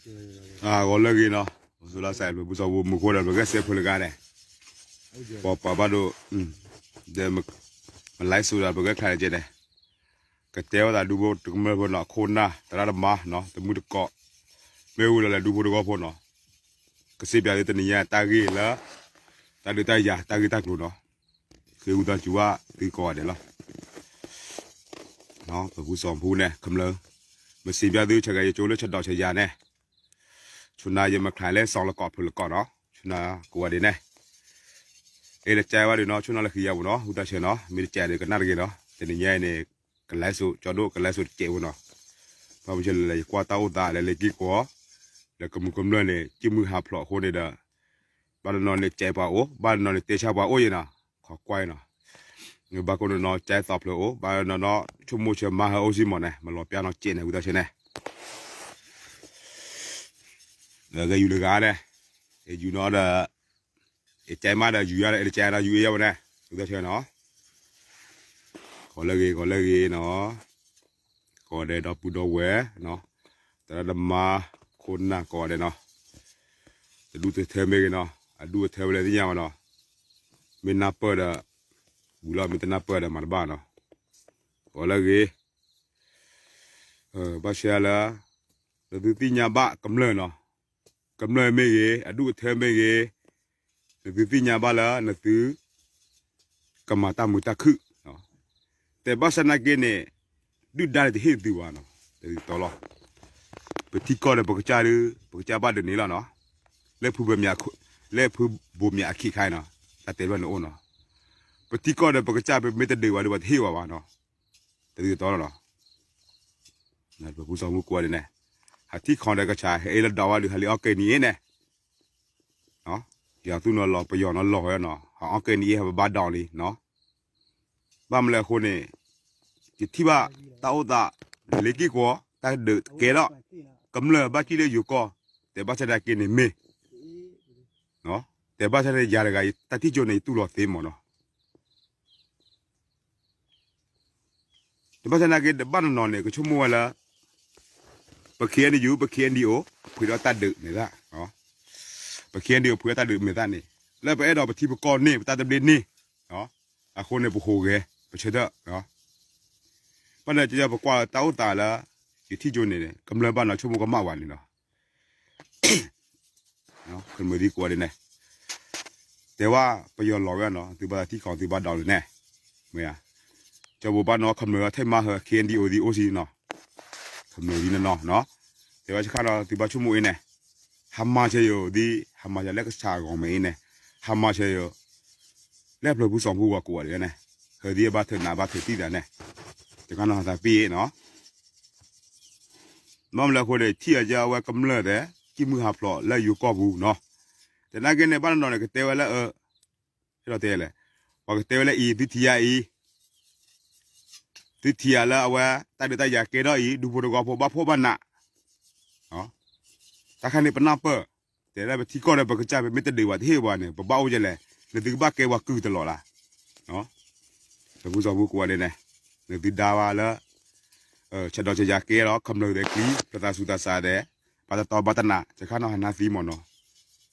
ဂီၤလၢအဂ့ၤနီၤ, ပစူလၢစးပဖုစီၤဖိမူခိၣ်ဒီး ပဂဲၤစဲးဖိလၢဂၤန့ၣ်, ပပှၤဘၣ်ဒိ, ဒီး, မလါစိၤဒီးပဂဲၤချါန့ၣ်ကဲန့ၣ်, ကတဲဝဲသးဒူဖိတကမျၢၢ်ဖိနီၤ, ခိၣ်နၢ် သရၣ်သမါနီၤ, တမုၢ်တကိး, မ့ၢ်ဝံၤဒီးလၢဒူဖိတဂီၢ်ဖိနီၤ, ကစံးပၠးသုတနံၤညါတၢ်ဂ့ၢ်လၢ တၢ်ဒုးတၢ်ယၤတၢ်ဂ့ၢ်တၢ်ကျိၤနီၤ, ဃ့ဝံသးစူၤဘၣ်သုကိးဂၤဒဲးလီၤ. ပဖုစီၤဖိန့ၣ် ကမျၢၢ်, မ့ၢ်စံးပၠးသုဆဲးကဲယကၠိလၢဆဒိးဆဲးယၤန့ၣ်, ဆူနၤယမ့ၢ်ချါလၢစီၤလၢကီးဖုလၢကီးနီၤ, ဆူနၤကိးဂၤဒဲးန့ၣ်, အဲၣ်လၢကဲဝဲဒၣ်နီၤ, ဆူနၤလၢခံယၤပူၤနီၤ, ဟူသးဆဲးနီၤ, မ့ၢ်တကဲဒီးကနၣ်တဂ့ၤနီၤ, တနံၤညါအံၤန့ၣ် ကလဲၤစိၤ ကၠီဒိၣ်ကလဲၤစိၤတကဲးဖိနီၤ, ဘၣ်မနုၤလဲၣ် ယကွၢ်တၢ်အိၣ်သးလၢလ့ၤက့ၢ်ကီး, လၢကမုာ်ကမျၢၢ်န့ၣ် ကံၢ်မုၢ်ဟးဖျိးအဃိန့ၣ်ဒီး, ဘၣ်တနီၤန့ၣ်ကဲပှၤအိၣ်, ဘၣ်တနီၤန့ၣ်တဲဆါပှၤအိၣ်ယဲနီၤ, ခီကွၢ်နီၤ, ဘၣ်ကိးနီၤနီၤ ကဲသီဖျိးအိၣ်, ဘၣ်နီၤနီၤ ဆိကမိၣ်ဆၢမၤဟၢအိၣ်စ့ၢ်မးန့ၣ် မၤလီၤပျၢ်နီၤကဲးန့ၣ် ဝံသးဆဲးန့ၣ် ဂဲၤယူၤလၢဂၤန့ၣ်, ယူၤနီၤဒီး, အကဲမးဒီးယူၤယၤဒီး အကဲဒီးယူၤအ့ယၤဝဲန့ၣ်, ဝံသးဆဲးနီၤ, ကိးလၢဂ့ၤ ကိးလၢဂ့ၤနီၤ, ကိးဂၤဒဲးဒီပုၢ်ဒီဝဲၢ်, သရၣ်သမါ, ခိၣ်နၢ်ကိးဂၤဒဲးနီၤ, တဒူၣ်တထၢမ့ၢ်ဂ့ၤနီၤ, အဒူၣ်အထၢဝဲလၢသ့ၣ်ညါဘၣ်နီၤ, မ့ၢ်နၢ်ပၢၢ်ဒီး, ဝံၤလီၤ မ့ၢ်တနၢ်ပၢၢ်ဒီးမၤတဘၣ်နီၤ, ကိးလၢဂ့ၤ ဘၣ်ဆၣ်လၢ, နသုသ့ၣ်ညါဘၣ်ကမျၢၢ်နီၤ, ကမျၢၢ်မ့ၢ်ဂ့ၤ အဒူၣ်အထၢမ့ၢ်ဂ့ၤ, နသုသ့ၣ်ညါဘၣ်လၢနသု ကမၤတၢ်မုာ်တၢ်ခုၣ်, တဲဘၣ်ဆၣ်နာ်က့န့ၣ်, ဒုၣ်ဒါန့ၣ်တဟ့ၣ်သုဘၣ်နီၤ, တၢ်လီၤ, ပထံကီၢ်ဒီးပကစၢ်ဒုး ပကစၢ်ဘၣ်ဒုးန့ၣ်လီၤနီၤ, လၢဖုဘိးမံၤ, လၢဖုဘိးမံၤအခံခါနီၤ, တၢ်တဲဘၣ်န့ၣ်အိၣ်နီၤ, ပထံကီၢ်ဒီးပကစၢ်ပမ့ၢ်တဒုးဘၣ်ဒီး ပှၤတဟ့ၣ်ဝဲဘၣ်နီၤ, တၢ်လီၤ ပဖုစီၤမူကိးဂၤဒဲးန့ၣ်, ဟးထံၣ်ခီဒီးကဆး ဟဲအ့လဒီးဝဲဒုး ဟးလံအီၣ်ကဲနံၤအ့န့ၣ်, ယၤသူၣ်နီၤလီၤ ပယီၤနီၤလီၤဝဲနီၤ, ဟးအီၣ်ကဲနံၤအ့ ဟးပဘါဒီးလံနီၤ, ဘၣ်မနုၤလဲၣ်အဃိန့ၣ်, ယထံၣ်ဘၣ်တၢ်အိၣ်သး လၢလ့ၤက့ၢ်ကီး တၢ်ဒုးကဲထီၣ် ကမျၢၢ်ဘၣ်စံၣ်လၢယိၤကီၢ်, တဲဘၣ်ဆၣ်နာ်က့န့ၣ်မ့ၢ် တဲဘၣ်ဆၣ်န့ၣ် ယၤတဂၤ တၢ်ထံၣ်ကၠိန့ၣ် ယတူၢ်လိာ်သ့မ့ၢ်နီၤ, တဲဘၣ်ဆၣ်နာ်က့ တဘၣ်နီၢ်နီၢ်န့ၣ် ကဆိကမိၣ်ဝဲလၢ ပ ခ့ၣ်အဲၣ်ယူၣ် ပ ခ့ၣ်အဲၣ်ယူၣ် အိၣ်ဖှံးဒီးတၢ်ဒုးမဲာ်သၣ်, ပ ခ့ၣ်အဲၣ်ယူၣ် အိၣ်ဖှံးဒီးတၢ်ဒုးမဲာ်သၣ်န့ၣ် လၢပအဲၣ်ဒိးပထံပကီၢ်န့ၣ် ပတၢ်သဘျ့န့ၣ်, အဃိန့ၣ် ပဟူးဂဲၤ ပဆၢထၢၣ်, ဘၣ်ဒီးပကွၢ်တၢ်အိၣ်သးလၢ ယထံၣ်ကၠိန့ၣ် ကမျၢၢ်ဘၣ်နီၢ်ဆိကမိၣ်ကမၣ်ဝဲန့ၣ်လီၤ. ခမုၢ်သံကိးဂၤဒဲးန့ၣ်, တဲဝဲပယီၤလီၤဝဲနီၤ သုဘၣ်သးထံၣ်ခီ သုဘၣ်ဒီးလၢၤန့ၣ်, မ့ၢ်ဧါ, ကၠီဘိးဘၣ်နီၢ် ခမၢၢ်ထံၣ်မၤဟၢ ခ့ၣ်အဲၣ်ယူၣ် အိၣ်သံနီၤ, ခမၢၢ်သံနီၢ်နီၢ်, တဲဝဲဆၣ်ခါဒီး သုဘၣ်ဆိကမိၣ်အံၤန့ၣ်, ဟးမၤဆၢယိၤသံ, ဟးမၤဆၢလၢကစၢ်ဂီၢ်မ့ၢ်အံၤန့ၣ်, ဟးမၤဆၢယိၤ လၢပျၢၤပူၤစီၤပူၤဝဲကိးဂၤဒဲးန့ၣ်, ဟၢသံအဘၣ်ထၢၣ်နးဘၣ်ထၢၣ်သံသးန့ၣ်, တခါနီၤဟးသးပ့ၢ်နီၤ ဘၣ်မနုၤလဲၣ်အဃိန့ၣ် ထံၣ်အီၤကဝဲကမျၢၢ်သဲး ကံၢ်မုၢ်ဟးဖျိးလၢယိၤကီၢ်ပူၤနီၤ, တနာ်က့န့ၣ် ဘၣ်နီၢ်နီၢ်န့ၣ် ကတဲဝဲလၢအ, ဟဲလီၤတဲလဲၣ်, ပှၤကတဲဝဲလၢအံၤ သုထံၣ်ယၤအံၤ, သုထံၣ်ယၤလၢအဝဲ တၢ်ဒုးတၢ်ယၤကဲထီၣ်အံၤ ဒူဖိတဂီၢ်ဖိဘၣ်ဖှီၣ်ဘၣ်နး, တၢ်ခါန့ၣ်ပနၢ်ပၢၢ်, တဲလၢပထံကီၢ်ဒီးပကစၢ် ပမ့ၢ်တဒုးဘၣ်တဟ့ၣ်ဘၣ်န့ၣ် ပဘၣ်အိၣ်ယဲလဲၣ်, နသုကဘၣ်ကဲပှၤကုၢ်တလီၤလၢ ပဖုစီၤဖိကိးဂၤဒဲးန့ၣ်, နသုဒါဝဲလၢ ဆဲးဒီးဆဲးယၤကဲလီၤ ခမျၢၢ်သဲးကျံ ပသးစူၤသးစးသဲး, ဘၣ်တတီဘၣ်တနး စခါနီၤဟးနါသံမ့ၢ်နီၤ,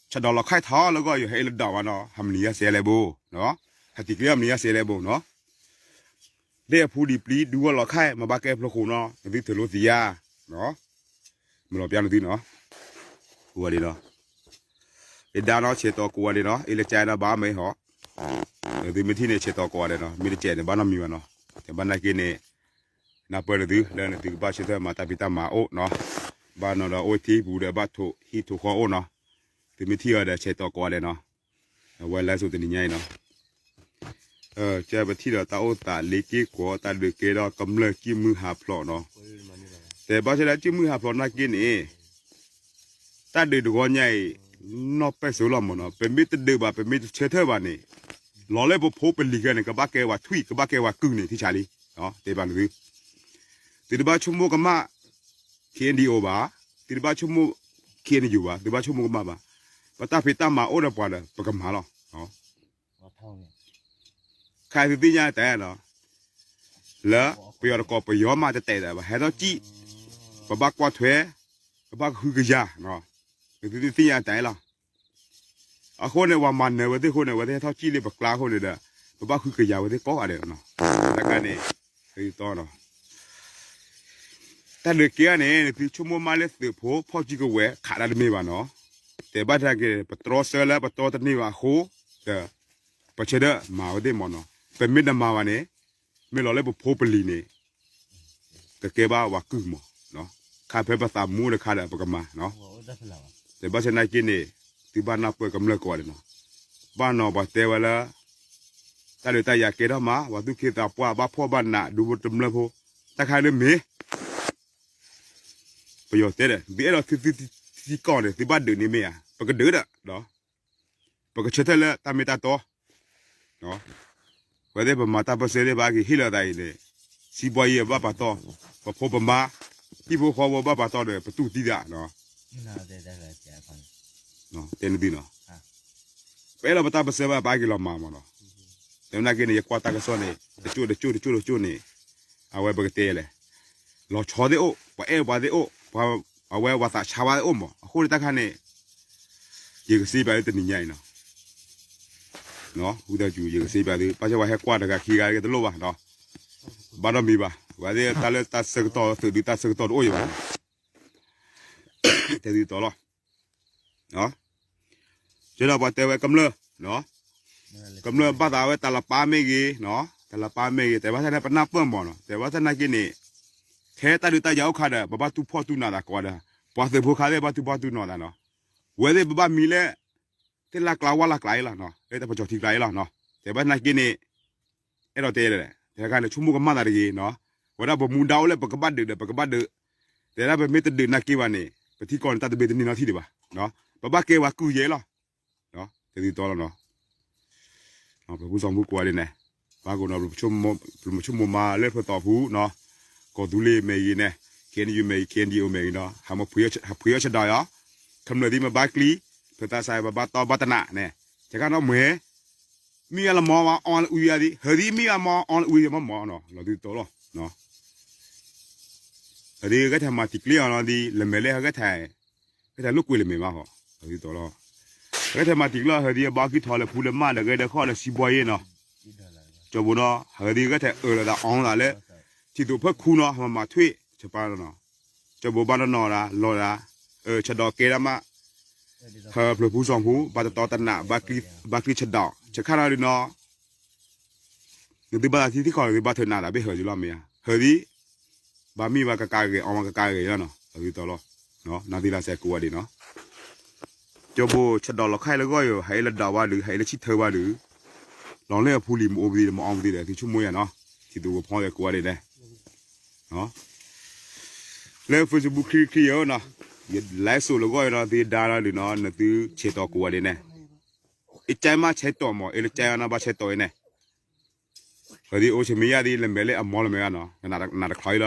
ဆဲးဒီးလီၤခါထီၣ်လၢဂီၢ်ယိၤ ဟဲအ့ၣ်လၢဒၣ်ဝဲနီၤ ဟးမနုၤယၤစဲးလဲၣ်ဘိ, ဟးတံၤကျ့ၤဟးမနုၤယၤစဲးလဲၣ်ဘိနီၤ, ဒ်အဖူဒံးပျံၤ ဒုးဝဲလီၤခါ မ့ၢ်ဘၣ်ကဲဖျိခိၣ်နီၤ နသုထုးလိသံယါ မ့ၢ်လီၤပျါနသုနီၤ, ကိးဂၤဒဲးနီၤ, အဒါနီၤ ဆဲးတီၤကိးဂၤဒဲးနီၤ အ့ၣ်လၢကၠဲဒီးဘၣ်မ့ၢ်ဟီ, သုမ့ၢ်ထံၣ်န့ၣ် ဆဲးတီၤကိးဂၤဒဲးနီၤ မ့ၢ်တကဲန့ၣ် ဘၣ်နီတမံၤဘၣ်နီၤ, တဘၣ်နာ်က့န့ၣ်, နၢ်ပၢၢ်နသု လၢနသုကဘၣ်ဆၢထၢၣ်မၤတၢ်ဖံးတၢ်မၤအိၣ်နီၤ, ဘၣ်နီၤဒီးအိၣ်ထံပူၤဒီးဘၣ်ထိးဟံၣ်ထိးဃီအိၣ်နီၤ, သုမ့ၢ်ထံၣ်အီၤဒီးဆဲးတီၤကိးဂၤဒဲးနီၤ, အဝဲလၢစိၤတနံၤညါအံၤနီၤ ကဲပထံၣ်ဒီးတၢ်အိၣ်သးလ့က့ၢ်ကွီၤ တၢ်ဒုးကဲထီၣ်ကမျၢၢ်ကံၢ်မုၢ်ဟးဖျိးနီၤ, တဲဘၣ်ဆၣ်လၢကံၢ်မုၢ်ဟးဖျိးနာ်က့န့ၣ်, တၢ်ဒုးတဂီၢ်ညါအံၤ, နီၢ်ပဲၢ်စိလီၤမ့ၢ်နီၤ ပမ့ၢ်တဒုးဘၣ် ပမ့ၢ်တဆၢထၢၣ်ဘၣ်န့ၣ်, လီၤလၢပဖိပလံၤခဲန့ၣ် ကဘၣ်ကဲဝဲထွံၣ် ကဘၣ်ကဲဝဲကုၢ်န့ၣ် ထံဆးလံ, တဲဘၣ်နသု သုတဘၣ်ဆိကမိၣ်ကမၣ် ခ့ၣ်အဲၣ်ယူၣ် ဘၣ်, သုတဘၣ်ဆိကမိၣ် ခ့ၣ်အဲၣ်ယူၣ် ဘၣ်, သုဘၣ်ဆိကမိၣ်ကမၣ်ဘၣ်, ပတၢ်ဖံးတၢ်မၤအိၣ်ဒီးပှၤဒီး ပကမၤလီၤ. ခဲအံၤသုသ့ၣ်ညါတဲနီၤ, လၢပယီၤတကိးပယီၤမးတတဲဒၣ်ဘၣ် ဟဲထီၣ်စံၣ်, ပဘၣ်ကွၢ်ထွဲ ပဘၣ်ကဟုကယာ်, နသုသ့ၣ်ညါတၢ်လီၤ. အဃိန့ၣ် ပှၤမၤနၢၤဝဲသ့ၣ်အဃိန့ၣ် အဝဲသ့ၣ်ဟဲထီၣ်ကံၣ်လၢပကျါအဃိန့ၣ်ဒီး ပဘၣ်ကဟုကယာ်ဝဲသ့ၣ်ကိးဂၤဒဲးလီၤ. တခါန့ၣ် တၢ်ဒုးကဲန့ၣ် နသုဆိကမိၣ်မးလၢသုးဖိဖီၣ်စုကဝဲၤခးတၢ်တမ့ၢ်ဘၣ်နီၤ. တဲဘၣ်တၢ်က့ၤ ပတြီဆၢလၢပတြီတန့ၢ်ဘၣ်အဃိဒီး ပဆၢထၢၣ်မၤဝဲသ့ၣ်မးနီၤ. ပမ့ၢ်တမၤဘၣ်န့ၣ် မ့ၢ်လီၤလၢပဖိပလံၤန့ၣ် ကကဲဘၣ်ပှၤကုၢ်မး, ခါဖဲပသးမူတခါဒီးပကမၤ, တဲဘၣ်ဆၣ်သနာ်က့န့ၣ် သုဘၣ်နၢ်ပၢၢ်ကမျၢၢ်ကိးဂၤဒဲးနီၤ. ဘၣ်နီၤပှၤတဲဝဲလၢ တၢ်ဒုးတၢ်ယၤကဲထီၣ်မး ပှၤသူၣ်က့သးပှၢ် ဘၣ်ဖှီၣ်ဘၣ်နး ဒူဖိတမျၢၢ်ဖိ တၢ်ခါန့ၣ်မ့ၢ် ပယီၤတဲဒီး သုအဲၣ်ဒိးသုသုထံကီၢ်န့ၣ် သုဘၣ်ဒုးန့ၣ်မ့ၢ်ဧါ, ပကဒုးဒီး ပကဆၢထၢၣ်လၢတၢ်မ့ၢ်တၢ်တီ, ဝဲသ့ၣ်ပမၤတၢ်ပၢၢ်ဆၢသ့ၣ်တဖၣ်က့ၤဟ့ၣ်လီၤသးအံၤန့ၣ် စံးဘှီယံၤဘၣ်ပာ်တီၢ်, ပဖိပမါ ဟံၣ်ဖိဃီဖိဘၣ်ပာ်တီၢ်ဒီး ပတူၢ်တံၢ်သး, တဲနသုနီၤ, ပအဲၣ်လီၤပတၢ်ပၢၢ်ဆၢဘၣ် ပက့ၤလီၤမၤမးနီၤ. တဲဝဲနာ်က့န့ၣ် ယကွၢ်တၢ်ကစီၣ်န့ၣ် တကၠိၣ်တကၠိၣ်တကၠိၣ်တကၠိၣ်န့ၣ် အဝဲပကတဲလဲၣ် လီၤဆီသ့ၣ်အိၣ်, ပှၤအဲၣ်ပှၤသ့ၣ်အိၣ်, အဝဲပှၤသးဆါဝဲသ့ၣ်အိၣ်မး, အဃိန့ၣ်တၢ်ခါန့ၣ် ယကစ့ပၠးသုတနံၤညါအံၤနီၤ, ဝံသးစူၤ ယကစ့ပၠးသု ဘၣ်ဆၣ်ပှၤဟဲကွၢ်တဂၤခံဂၤကတလိၣ်ဘၣ်, ဘၣ်နီတမံၤဘၣ်, ပှၤသ့ၣ်တၢ်လၢတၢ်ဆၢကတီၢ်သုးဒုတၢ်ဆၢကတီၢ်တအိၣ်ယၤဘၣ်, တဲသုတီၤလီၤ. ကဲဒီးပှၤတဲဝဲကမျၢၢ်, ကမျၢၢ်ဘၣ်သးဝဲတၢ်လပၢ်မ့ၢ်ဂ့ၤ, တၢ်လပၢ်မ့ၢ်ဂ့ၤ တဲဘၣ်ဆၣ်န့ၣ် ပနၢ်ပၢၢ်မးနီၤ, တဲဘၣ်ဆၣ်နာ်က့န့ၣ် ထဲတၢ်ဒုးတၢ်ယၤအိၣ်ခါဒီး ပဘၣ်တူၢ်ဖှီၣ်တူၢ်နးသးကိးဂၤဒဲး, ပှၤသုးဖိခါသ့ၣ်ဘၣ်တူၢ်ဖှီၣ်တူၢ်နးသးနီၤ, ဝဲသ့ၣ်ပဘၣ်မံလၢ သ့ၣ်လၢကျါဝၢ်လၢကျါအံၤလီၤ, လၢတၢ်ပကၠီၤထံကျါအံၤလီၤ, တဲဘၣ်နာ်က့န့ၣ် အဲၣ်ဒိးတဲလဲၣ်, တခါန့ၣ် ဆိကမိၣ်ကမၣ်သးတဂ့ၤနီၤ, ဝဲဒၣ်ပမူဒါအိၣ်လၢပကဘၣ်ဒုးဒီး ပကဘၣ်ဒုး, တဲဒၣ်ပမ့ၢ်တဒုးနာ်က့ဘၣ်န့ၣ် ပထံကီၢ်န့ၣ် တၢ်တဘ့ၣ်တန့ၢ်နီတထံၣ်ဒံးဘၣ်, ပဘၣ်ကဲပှၤကုၢ်ယဲလီၤ, တဲသုတီၤလီၤနီၤ. ပှၤဖုၣ်စၢ်ဖုၣ်ကိးဂၤဒဲးန့ၣ် ဘၣ်ကိးနီၤ ပဆိကမိၣ်မးလၢပသးပူၤနီၤ, ကီၢ်သူလ့ၤမ့ၢ်ဂ့ၤန့ၣ် KNU မ့ၢ်ဂ့ၤ KNDO မ့ၢ်ဂ့ၤနီၤ ဟးမ့ၢ်ဖှံအီၣ်ဆဒးယီၤ, ခမျၢၢ်သံမ့ၢ်ဘါကျံ, ဖျၢၣ်သးစၢ်ပဘါတီဘါတနးန့ၣ်, ဆဲးခါနီၤမ့ၢ် မ့ၢ်အလီၤမီၤအီလၢအူယၤသံ ဟၢသံမ့ၢ်အမီၤအီလၢအူယၤမီၢ်မီၢ်နီၤ လီၤသုတီၤလီၤ. ဟၢသံဂဲၤထဲမၤတံၤကျ့အီၤနီၤသံ လၢမဲာ်လဲၣ်ဟဲဂဲၤထဲ ဂဲၤထဲလိာ်ကွဲလၢမဲာ်မးဟီ လီၤသုတီၤလီၤ. ဂဲၤထဲမၤတံၤကျ့အီၤ ဟၢသံအဘီကံၢ်ထီၣ်လၢဖူလၢမၢ်ဒီးဂဲၤဒီးခီၣ်လၢစံဘှီယ့ၣ်နီၤ ကၠိဘိနီၤ ဟၢသံဂဲၤထဲအၢၣ်လီၤသးအီလီၤသးလၢ ထံၣ်သိးဖၢခူနီၤ ဟးမၤထွ့ၣ် ဆပၢ်နီၤ ကၠိဘိဘၣ်နီၢ်နီၢ်ဒၣ် လီၤဒၣ် အၢ ဆဒီးကဲဒၣ်မး ဟၢဖျၢၣ်ဖူစီၤဖူ ဘၣ်တတီတနး ဘၣ်ကျံဆဒီး ဆဲးခါနီၤဒုးနီၤ နသုဘၣ်သးထံထံခီၣ် နသုဘၣ်ထၢနးသးဘ့ၣ်ဟၢသံလီၤမ့ၢ်ဧါ ဟၢသံ ဘၣ်မံဘၣ်ကကါဂ့ၤ အီမ့ၢ်ကကါဂ့ၤလီၤနီၤ လီၤသုတီၤလီၤ. နၤသံလၢစဲးကိးဂၤဒဲးနီၤ ကၠိဘိဆဒီးလီၤခါအံၤလၢဂီၢ်ယိာ် ဟဲအ့ၣ်လၢဒၣ်ဝါဒုး ဟဲအ့ၣ်လၢဆံၣ်ထၢဘၣ်ဒုး လီၤလၢအဖူလံၤမ့ၢ်အိၣ်ပသံဒီးမ့ၢ်အီပသံဒီး သုဆိကမိၣ်ယၤနီၤ ထံၣ်သူၣ်ဝဲဖီဒီးကိးဂၤဒဲးန့ၣ် လၢ Facebook ချံချံယိာ်နီၤ ယ live စိးလၢဂီၢ်ယိာ်နီၤ သုဒါနီၤဒုးနီၤ နသုဆဲးတီၤကိးဂၤဒဲးန့ၣ် အကၢမးဆဲးတီၤမး အ့ၣ်လၢကၢနီၤဘၣ်ဆဲးတီၤအံၤန့ၣ် ဟၢ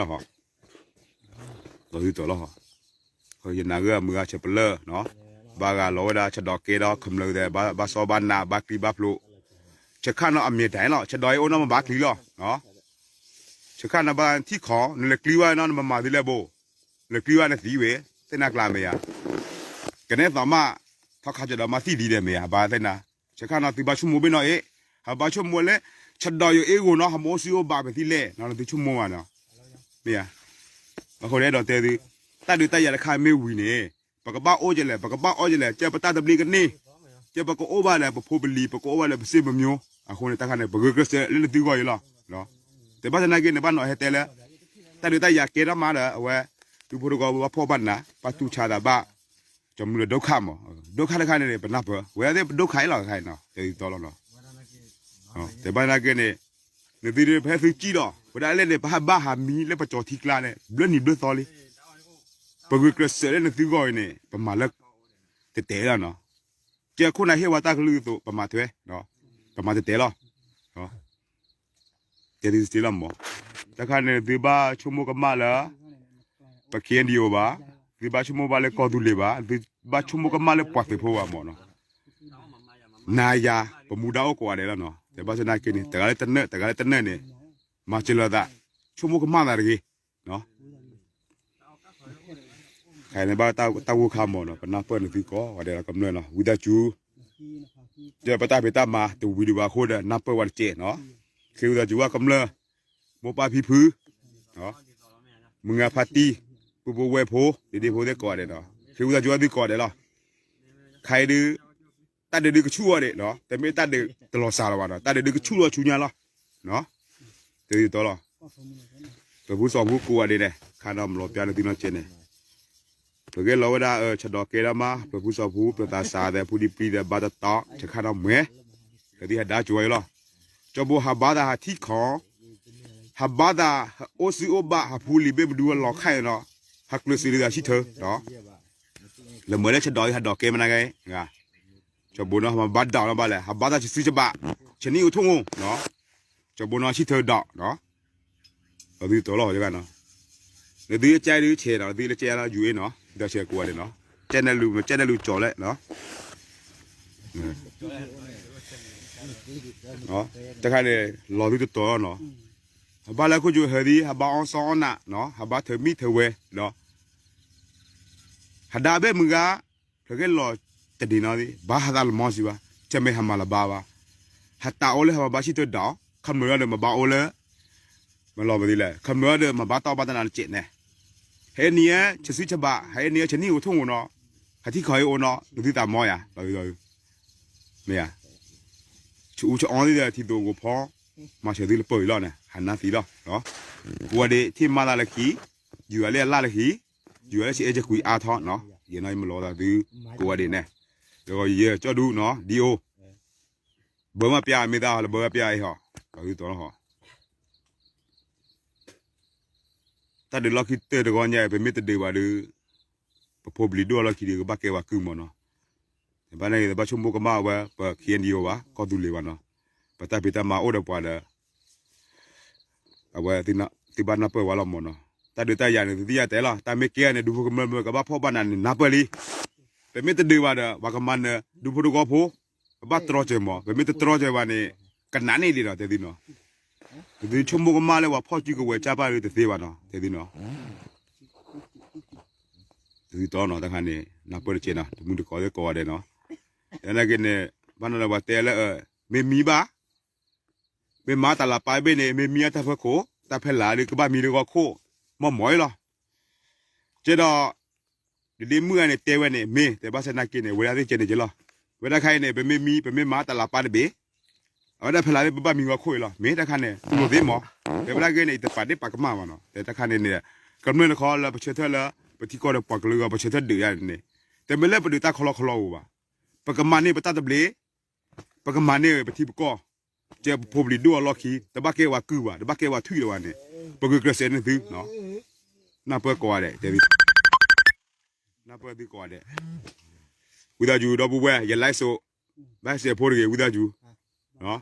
သံအိၣ်ဆၢမံယၤသံ လၢမဲာ်လၢအမီၤလၢမဲာ်ဂၤနီၤ နးတချီအံၤလီၤဟီ လီၤသုတီၤလီၤဟီ ယနၢ်ဂ့ၢ်အမုၢ်ဂၤဆဲးပလၢၢ်နီၤ ဘၣ်ဂၤလီၤဝဲဒၣ်ဆဒီးကဲဒီး ခမျၢၣ်သဲး ဘၣ်စီဘၣ်နး ဘၣ်ကျံဘၣ်ဖျိး ဆဲးခါနီၤအမဲာ်တၢ်လီၤ ဆဒီးအံၤအိၣ်နီၤမ့ၢ်ဘၣ်ကျံလီၤ ဆဲးခါနီၤဘၣ်ထံခီ နလဲၤကျံဝဲနီၤ နမၤမၤသံလဲၣ်ဘိ လဲၤကျံဝဲနသံဝဲ သ့ၣ်နၤကျါမ့ၢ်ဧါ ကနဲသိးမး ထီခါဆဒီးမးသံဒ်လဲၣ်မ့ၢ်ဧါ ဘၣ်သ့ၣ်နၤ ဆဲးခါနီၤသုဘၣ်ဆိကမိၣ်ဘ့ၣ်နီၤအ့ၣ် ဟးဘၣ်ဆိကမိၣ်လၢ ဆဒီးယိၤအ့ၣ်ဂိၤနီၤ ဟးမ့ၢ်အိၣ်ဆူၣ်အိၣ်ဘၣ်ပသံလဲၣ်နီၤ နသုဆိကမိၣ်ဘၣ်နီၤ မ့ၢ်ဧါ အဃိန့ၣ်အဲၣ်ဒိးတဲသု တၢ်ဒုးတၢ်ယၤတခါမ့ၢ်ဝံၤန့ၣ် ပကဘၣ်အိၣ်ကလဲၣ် ပကဘၣ်အိၣ်ကလဲၣ် ကဲပတၢ်သဘျ့ကန့ၢ် ကဲပကအိၣ်ဘၣ်လၢပဖိပလံၤ ပကအိၣ်ဘၣ်လၢပစ့ပမျိုး အဃိန့ၣ် တၢ်ခါန့ၣ် ပဂုာ်ကျဲးစၢးလၢနသုဂီၢ်အံၤလီၤ တဲဘၣ်သနာ်က့န့ၣ် ဘၣ်နီၤဟဲတဲလၢ တၢ်ဒုးတၢ်ယၤကဲထီၣ်မးဒီး အဝဲ ဒူဖိတဂီၤဘၣ်ဖှီၣ်ဘၣ်နး ဘၣ်တူၢ်ဆါသးဘၣ် ကၠီမုၢ်လၢဒိခါမး ဒိခါတခါန့ၣ် ပနၢ်ပၢၢ် ဝဲသ့ၣ်ပဒိခါအံၤလီၤတခါအံၤနီၤ တဲသုတီၤလီၤနီၤ တဲဘၣ်သနာ်က့န့ၣ် နသုဒုးဖဲသုကံၣ်ဒီး ဝဲဒၣ်လဲၣ်န့ၣ် ပဟးဘၣ်ဟးမံလၢပကၠီၤထံကျါန့ၣ် ဘျၢနံၤဘျၢသီလံ ပဂုာ်ကျဲးစၢးလၢနသုဂီၢ်အံၤန့ၣ် ပမၤလၢ တဲတဲလီၤနီၤ ကဲခိၣ်နၢ်ဟ့ၣ်ဝဲတၢ်ကလုၢ်အသိး ပမၤထွဲ ပမၤတဲတဲလီၤ တဲသုစ့လီၤမး တၢ်ခါန့ၣ် သုဘၣ်ဆိကမိၣ်ကမၣ်လၢ ပ KNDO ဘၣ် သုဘၣ်ဆိကမိၣ်ဘၣ်လၢကီၢ်သူလ့ၤဘၣ် သုဘၣ်ဆိကမိၣ်ကမၣ်လၢပှၤသုးဖိဘၣ်မးနီၤ နၤယၤ ပမူဒါအိၣ်ကိးဂၤဒဲးလီၤနီၤ တဲဘၣ်သနာ်က့န့ၣ် တဂၤလၢတနၢၣ် တဂၤလၢတနၢၣ်န့ၣ် မၤစၢၤလိာ်သး ဆိကမိၣ်ကမၣ်သးတဂ့ၤ ခါအံၤန့ၣ်ဘၣ်တၢ်ဂိၢ်ခါမးနီၤ, ပနၢ်ပၢၢ်နသုကိးဂၤဒဲးလီၤ ကမျၢၢ်နီၤ, ဝံသးစူၤ, ကပတၢ်ဖံးတၢ်မၤတဝံၤဒံးဘၣ်အဃိဒီး နၢ်ပၢၢ်ဝဲတကဲးနီၤ, ဃ့ဝံသးစူၤဝဲကမျၢၢ်, မိၢ်ပၢ်ဖံဖု, မုၢ်ငါဖါတံၢ်, ပုၢ်ဖိဝဲၢ်ဖိ, ဒ့ဒ့ဖိသ့ၣ်ကိးဂၤဒဲးနီၤ, ဃ့ဝံသးစူၤဝဲသုကိးဂၤဒဲးလီၤ. ခါအံၤဒုး တၢ်ဒုးဒုးကဆူၣ်အီၤဒံးနီၤ, တမ့ၢ်တၢ်ဒုးတလီၤစှၤလီၤဘၣ်နီၤ, တၢ်ဒုးဒုးကဆူၣ်လီၤဆူညါလီၤ. တဲဒ်သိးလီၤ. ပဖုစီၤဖူကိးဂၤဒဲးန့ၣ် ခါနီၤမလီၤပျါန့ၢ်သုနီတကဲးန့ၣ်, ပဂဲၤလီၤဝဲဒၣ် ဆဒီးကဲဒၣ်မး ပဖုစီၤဖူ ပသးစးသဲး ဖူဒံပျံၤသဲး ဘၣ်တတီ ဆခါနီၤမှဲ, ကသံၣ်ဟဲဒါကၠိဝဲလီၤ. ကၠီဘိဟးဘါသးဟးထံၣ်ခီ, ဟးဘါသးဟးအိၣ်စုအိၣ်ဘၣ် ဟးဖူလံာ်ဘ့ၣ်မဒုဝဲလီၤခါအံၤနီၤ, ဟးကျၢၤစံးလံသးဆံၣ်ထၢ, လၢမ့ၢ်လၢဆဒီးဟးဒီးကဲမနၤဂ့ၤ ကၠီဘိနီၤ ဟးမၤဘါဒၣ်နီၤဘၣ်လဲၣ် ဟးဘါသးဆံးစုဆဘၣ်, ဆနံၣ်အိၣ်ထီၣ်ဧိၤ, ကၠီဘိနီၤဆံၣ်ထၢဒီး, လီၤသုတတီၤလီၤနီၤ, လၢသုကဲဒုးဆဲးနီၤ လၢသုလၢကဲဒုးဆဲးနီၤ ဒီးဆဲးကိးဂၤဒဲးနီၤ, ကဲနဲၣ်လူၤ ကဲနဲၣ်လူၤကၠီၤလဲၣ်နီၤ, တခါန့ၣ် လီၤသုတတီၤလီၤနီၤ, ဟးဘါလၢခိၣ်ကၠိဟဲဒံး ဟးဘါအီစီအီနးနီၤ ဟးဘါထၢမံထၢဝဲဒီး ဟးဒါဘ့ၣ်မုၢ်ဂၤ, ဖျၢၣ်ဂ့ၢ်လီၤတဒံးနီၤသ့ၣ် ဘၣ်ဟးသးလၢမီစံးဘၣ်, ဆၢမ့ၢ်ဟးမၤလၢၤဘါဘၣ်, ဟးတးအိၣ်လၢဟးမၤဘါဆံၣ်ထၢဒီး, ခမျၢၢ်ဒီးမၤဘါအိၣ်လၢ, မၤလီၤပသံလဲၣ် ခမျၢၢ်ဒီးမၤဘါတီၢ်ဘၣ်တနၤတစဲးန့ၣ်, ဟဲနံၤဧၢ ဆံးစုဆဘၣ် ဟဲနံၤဧၢ ဆနံၣ်အိၣ်ထီၣ်ဧိၤနီၤ, ဟးထံၣ်ခီဟဲအိၣ်နီၤ နသုသးမီယၤ, မ့ၢ်ဧါ, ဆူအူဆအီသ့ၣ်ဒီး ထံသိးကိးဖီ, မၤစၢၤသုလၢပၢၢ်အံၤလီၤန့ၣ် ဟးနၢ်သံလီၤ, ကိးဂၤဒဲး ထံၣ်မၤသးလၢခံ, ယူၤအလၢအလၣ်လၢခံ, ယူၤအလၢဆံးအဲၣ်ကကွံအါထီၣ်နီၤ, ယဲနီၤယမၤလိာ်သးသု, ကိးဂၤဒဲးန့ၣ်, ဒီးယဲကၠီဒူနီၤ ဒံအိၣ်, ဘၢမးပျါမ့ၢ်သးဟီလၢဘၢမးပျါအံၤဟီ, လီၤသုတီၤလီၤဟီ တၢ်ဒုးလီၢ်ခံတၢၢ်တဂီၢ်ညါ ပမ့ၢ်တဒုးဘၣ်ဒီး, ပဖိပလံၤဒိၣ်အလီၢ်ခံဒီး ကဘၣ်ကဲဝဲကုၢ်မးနီၤ, ဘၣ်န့ၣ်ဂ့ၤ တဘၣ်ဆိကမိၣ်ကမၣ်ဝဲ ပ ခ့ၣ်အဲၣ်ယူၣ် ဘၣ် ကီၢ်သူလ့ၤဘၣ်နီၤ, ပတၢ်ဖံးတၢ်မၤအိၣ်ဒီးပှၤဒီး အဝဲသုဘၣ်နၢ်ပၢၢ်ဝဲလီၤမးနီၤ, တၢ်ဒုးတၢ်ယၤန့ၣ် သုသ့ၣ်ညါတဲလီၤ, တၢ်မ့ၢ်ကဲန့ၣ် ဒူဖိကမျၢၢ်မၢကဘၣ်ဖီၣ်ဘၣ်နၤန့ၣ် နၢ်ပၢၢ်လံ, ပမ့ၢ်တဒုးဘၣ်ဒီး ပှၤကမၤနၢၤ ဒူဖိတဂီၢ်ဖိ, ပဘၣ်တြီစၢၤမး, ပမ့ၢ်တတြီစၢၤဘၣ်န့ၣ် ကနးန့ၢ်ဒံးဒီး တဲသုနီၤ, သုဆိကမိၣ်ကမၣ်လၢပှၤဖီၣ်စုကဝဲၤကၢ်ပၢ်လၢတသ့ဘၣ်နီၤ တဲသုနီၤ တသုတီနီၤ တခါန့ၣ် နၢ်ပၢၢ်တကဲးနီၤ တမုၢ်တကိးသ့ၣ်ကိးဂၤဒဲးနီၤ, နာ်က့န့ၣ် ဘၣ်နီၤလၢပှၤတဲလၢ မ့ၢ်မံဘၣ်, မ့ၢ်မၤတၢ်လၤပာ်ဘ့ၣ်န့ၣ် မ့ၢ်မံအတၢ်ဖၢခိၣ် တၢ်ဖဲလၢ်ဒီးကဘၣ်မံလၢဂီၢ်ခိၣ် မီၢ်မီၢ်အံၤလီၤ. ကဲဒီး ဒ်ဒ်မုၢ်ဂၤန့ၣ်တဲဝဲန့ၣ် မ့ၢ်တဲဘၣ်ဆၣ်နာ်က့န့ၣ် ဝဲဒၣ်သ့ၣ်ကဲန့ၣ်ကဲလီၤ. ဝဲဒၣ်ခါအံၤန့ၣ် ပမ့ၢ်မံ ပမ့ၢ်မၤတၢ်လၤပာ်တဘ့ၣ် အဝဲဒၣ်ဖဲလၢ်သ့ၣ် ပဘၣ်မံဂီၢ်ခိၣ်အံၤလီၤ. မ့ၢ်တၢ်ခါန့ၣ် တူၢ်လိာ်သ့မး, တဲဝဲဒၣ်ဂ့ၢ်န့ၣ် ယတပာ်ဒ့ၣ်ပာ်ကမၣ်ဘၣ်နီၤ. တဲတၢ်ခါန့ၣ်န့ၣ် ကမျၢၢ်တခီလၢပဆၢထၢၣ်လၢ ပထံကီၢ်ဒီးပှၤကလုာ်အဂီၢ် ပဆၢထၢၣ်ဒုးယၤန့ၣ် တမ့ၢ်လၢပဒုးတၢ်ခီလီခီလီဧိၤဘၣ်. ပကမၤန့ၢ်ပတၢ်သဘျ့, ပကမၤန့ၢ်ပထံပကီၢ်, ကဲပဖိပလံၤဒိၣ်အလီၢ်ခံ တဘၣ်ကဲဝဲကုၢ်ဘၣ်, တဘၣ်ကဲဝဲထွံၣ်လၢၤဘၣ်န့ၣ် ပဂုာ်ကျဲးစၢးန့ၢ်သု နၢ်ပၢၢ်ကိးဂၤဒဲး တဲသု နၢ်ပၢၢ်သုကိးဂၤဒဲး, ဝံသးစူၤဒီပုၢ်ဝဲၢ် ယ live စိး, ဘၣ်စဲးဖိတဂ့ၤ ဝံသးစူၤ,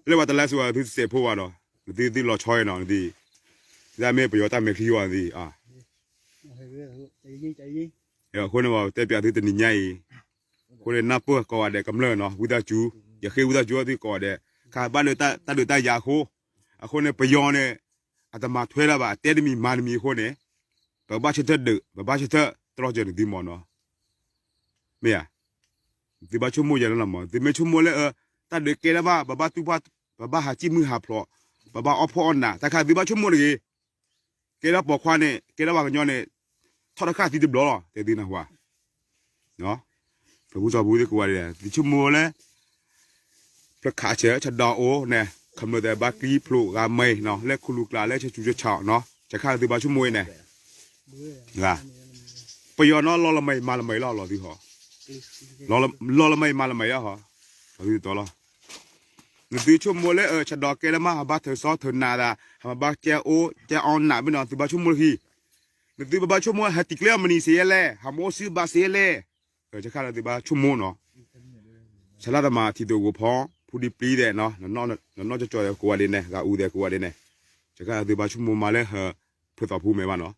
လၢပှၤတ live စိး သုစဲးဖိဘၣ်ဒီး နသုသုလီၤဆီအံၤနီၤ နသု, ဒ်မ့ၢ်ပယီၤတၢ်မဲာ်ချံဝဲနသု, အဃိန့ၣ် တဲပျးသုတနံၤညါအံၤ, အဃိန့ၣ် နၢ်ပၢၢ်ကိးဂၤဒဲးကမျၢၢ်နီၤ ဝံသးစူၤ, ယဃ့ဝံသးစူၤသုကိးဂၤဒဲး, ခါဘၣ်လၢတၢ်ဒုးတၢ်ယၤအဃိ, အဃိန့ၣ် ပယီၤန့ၣ် အတမၤထွဲလၢၤဘၣ် အတဲတမံၤမၤတမံၤအဃိန့ၣ်, ပဘၣ်ဆၢထၢၣ်ဒုး ပဘၣ်ဆၢထၢၣ်တြီစၢၤနသုမးနီၤ. မ့ၢ်ဧါ, သုဘၣ်ဆိကမိၣ်ယဲလၢမး သုမ့ၢ်ဆိကမိၣ်လၢ တၢ်ဒုးကဲဒၣ်ဘၣ် ပဘၣ်တူၢ်ဘၣ်, ပဘၣ်ဟးစံၣ်မုၢ်ဟးဖျိး, ပဘၣ်အီၣ်ဖှီၣ်အီၣ်နး တၢ်ခါသုဘၣ်ဆိကမိၣ်တဂ့ၤ, ကဲဒၣ်ပိာ်ခွါန့ၣ် ကဲဒၣ်ပှၤကညီန့ၣ် ထီၣ်တခါသံတဘျီလီၤ တဲသုနၢ်ဟူဧါ. ပဖုစီၤဖူသ့ၣ်ကိးဂၤဒဲး သုဆိကမိၣ်လၢ ဖျၢၣ်ခးဆၢ ဆဒီးအိၣ်န့ၣ် ခမျၢၢ်သဲးဘၣ်ကျံဖျိးဂၤမံနီၤ လၢခူလူၤကျါ လၢဆဆူဆဆနီၤ ဆခါသုဘၣ်ဆိကမိၣ်အံၤန့ၣ် ပယီၤနီၤ လီၤလၢမံမၤလၢမံလီၤ လီၤသုဟီ, လီၤလၢမံမၤလၢမံလီၤဟီ, လီၤသုတတီၤလီၤ. နသုဆိကမိၣ်လၢ ဆဒီးကဲလၢမး ဟးဘၣ်ထၢၣ်စီထၢၣ်နးသး ဟးမၤဘၣ်ကဲအိၣ်ကဲအီနးဘၣ်နီၤ သုဘၣ်ဆိကမိၣ်လၢခံ, နသုဘၣ်ဘၣ်ဆိကမိၣ် ဟဲတံၤကျဲအီၤမနံၤစ့ယဲလဲၣ် ဟးမၤအိၣ်စုဘၣ်စ့ယဲလဲၣ်, ဆခါလၢသုဘၣ်ဆိကမိၣ်နီၤ ဆလၢတမၤထံသိးကိးဖီ ဖူဒံပျံၤသဲးနီၤ နနီၢ်ကၠီကၠီသဲးကိးဂၤဒဲးန့ၣ် ဂၤအူသဲးကိးဂၤဒဲးန့ၣ်, ဆခါလၢသုဘၣ်ဆိကမိၣ်မးလၢဟၢ ဖုသီၣ်ဖူမဲာ်ဘၣ်နီၤ,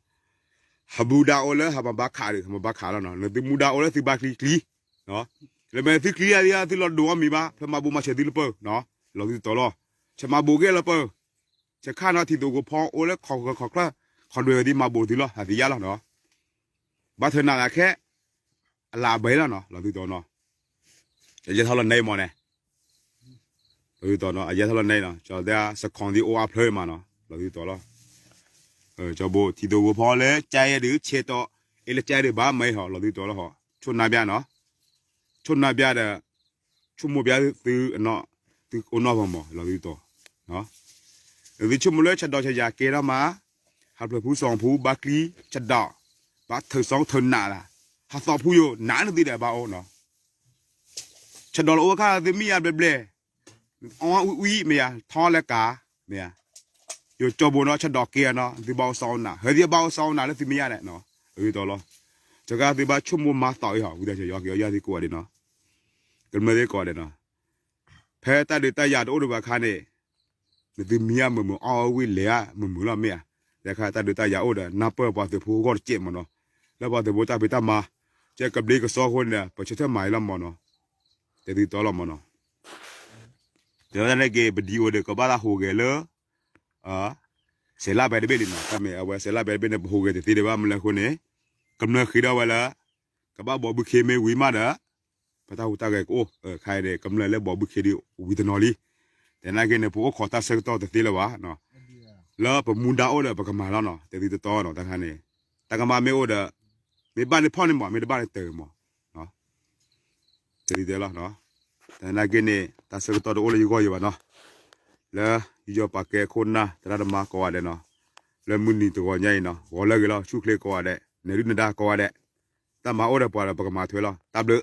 ဟးမူဒါအိၣ်လၢဟးမၤဘၣ်ခးဒီး ဟးမၤဘၣ်ခးလီၤနီၤ, နသုမူဒါအိၣ်လၢသုဘၣ်ကျံကျံ, လၢမဲာ်သုကျံအသး သုလီၤဒိးအီၣ်မံၤဘၣ် ဖဲမၤဘိးမၤဆဲးသုလၢပၢၢ်, လီၤသုတတီၤလီၤ, ဆမၤဘိးဂ့ၢ်လၢပၢၢ်, ဆခါနီၤထံသိးကိးဖီအိၣ်လၢခီၣ်ဃၢၤခီၣ်ချၢၣ်, ခီၣ်ဒွဲၣ်ဝဲသုမၤဘိးသုလီၤ ဟးသံယါလီၤနီၤ. ဘၣ်ထၢနးသးခဲ အလၢအပှဲၤလီၤနီၤ လီၤသုတီၤနီၤ, အယဲၢ်ထီၣ်လီၤနဲမးန့ၣ်, လီၤသုတီၤနီၤ အယဲၢ်ထီၣ်လီၤနဲနီၤ ကၠီတဲစခီၣ်သံအိၣ်အါဖျၢၣ်မးနီၤ လီၤသုတီၤလီၤ, ကၠီဘိထံသိဝိဖီလၢကၠဲဒုးဆဲးတီၤ အ့လၢကၠဲဒုးဘၣ်မ့ၢ်ဟီ လီၤသုတီၤလီၤဟီ ဆိၣ်နါဘၣ်နီၤ, ဆိၣ်နါဘၣ်ဒီး ဆိကမိၣ်ဘၣ်သု သုအိၣ်နီၢ်ဖီမး လီၤသုတီၤ, သုဆိကမိၣ်လၢဆၢဒီးဆၢယၤကဲထီၣ်မး, ဟးဖျၢၣ်ဖူစီၤဖူဘါကျံဆၢဒီး, ဘၣ်ထၢစီထၢနးလၢ, ဟးသီဖူယိာ်နးနသုဒီးဘၣ်အိၣ်နီၤ, ဆၢဒီးလၢအိၣ်အခါသုမ့ၢ်ယါဘျဲၣ်ဘျဲၣ်, အီၣ်ဝံၣ်ဝံၣ်မ့ၢ်ယါ ထီလၢကၤ, မ့ၢ်ယါ, ယိၤကၠီဘိနီၤ ဆၢဒီးကဲနီၤ သုဘၣ်အိၣ်စီအိၣ်နး ဟဲသုဘၣ်အိၣ်စီအိၣ်နးလၢသုမ့ၢ်ယါဒီး, လီၤသုတီၤလီၤ, စကၤသုဘၣ်ဆိကမိၣ်မၤသီအံၤဟီ ဝံသးစူၤယီၤက့ၤအီယါသုကိးဂၤဒဲးနီၤ, ကမျၢၢ်သ့ၣ်ကိးဂၤဒဲးနီၤ, ဖဲတၢ်ဒုးတၢ်ယၤတအိၣ်ဒီးဘၣ်အခါန့ၣ်, နသုမံၤဧါမုာ်မုာ် အီၣ်ဝံၣ်လဲၤဧါမုာ်မုာ်လီၤမ့ၢ်ဧါ, တခါတၢ်ဒုးတၢ်ယၤအိၣ်ဒီး နၢ်ပၢၢ်ပှၤသုးဖိဂီၢ်တစဲးမးနီၤ, လၢပှၤသုးဖိတၢ်ဖံးတၢ်မၤ, ကဲကဘျ့ကစီအဃိန့ၣ်ဒီး ပဆၢထၢၣ်မၤအံၤလီၤမးနီၤ, တဲသုတီလီၤမးနီၤ, တဲဝဲဒၣ်န့ၣ်က့ၤ ပဒံအိၣ်ဒီးကဘၣ်တၢ်ဟူးဂဲၤလၢ စဲးလၢ်ဘဲတဘ့ၣ်လံနီၤ, တၢ်မ့ၢ်အဝဲစဲးလၢ်ဘဲတဘ့ၣ်န့ၣ် ပဟူးဂဲၤတသ့ဒံးဘၣ် မနုၤအဃိန့ၣ်, ကမျၢၢ်ဃ့ဒီးဝဲလၢ ကဘၣ်ဘီဘုခ့မ့ၢ်ဝံၤမးဒီး, ပတၢ်ဟူးတၢ်ဂဲၤကအိၣ်, ခါအံၤန့ၣ် ကမျၢၢ်လၢဘီဘုခ့ဒံးဝံၤတနီၤလံ, တဲနာ်က့န့ၣ် ပအိၣ်ခိးတၢ်ဆၢကတီၢ်တသ့လၢၤဘၣ်, လၢပမူဒါအိၣ်ဒီးပကမၤလီၤနီၤ, တဲသုတီတီနီၤ တၢ်ခါန့ၣ်, တၢ်ကမၣ်မ့ၢ်အိၣ်ဒီး, မ့ၢ်ဘၣ်န့ၣ်ဖီၣ်န့ၢ်မး မ့ၢ်တဘၣ်န့ၣ်တၢ်မး တဲလီၤ, တနာ်က့န့ၣ် တၢ်ဆၢကတီၢ်တအိၣ်လၢယဂီၢ်ယံၤဘၣ်နီၤ, လၢယယီၤပာ်ကဲခိၣ်နၢ်သရၣ်သမါကိးဂၤဒဲးနီၤ, လၢမုၢ်နံၤတဂီၤညါအံၤနီၤ ဂီၤလၢအဂ့ၤလီၤ ဆူၣ်ချ့ကိးဂၤဒဲး နဲၣ်ဒုၣ်နဲၣ်ဒါကိးဂၤဒဲး, တၢ်မၤအိၣ်ဒီးပှၤဒီးပကမၤထွဲလီၤ တၢ်ဘျုး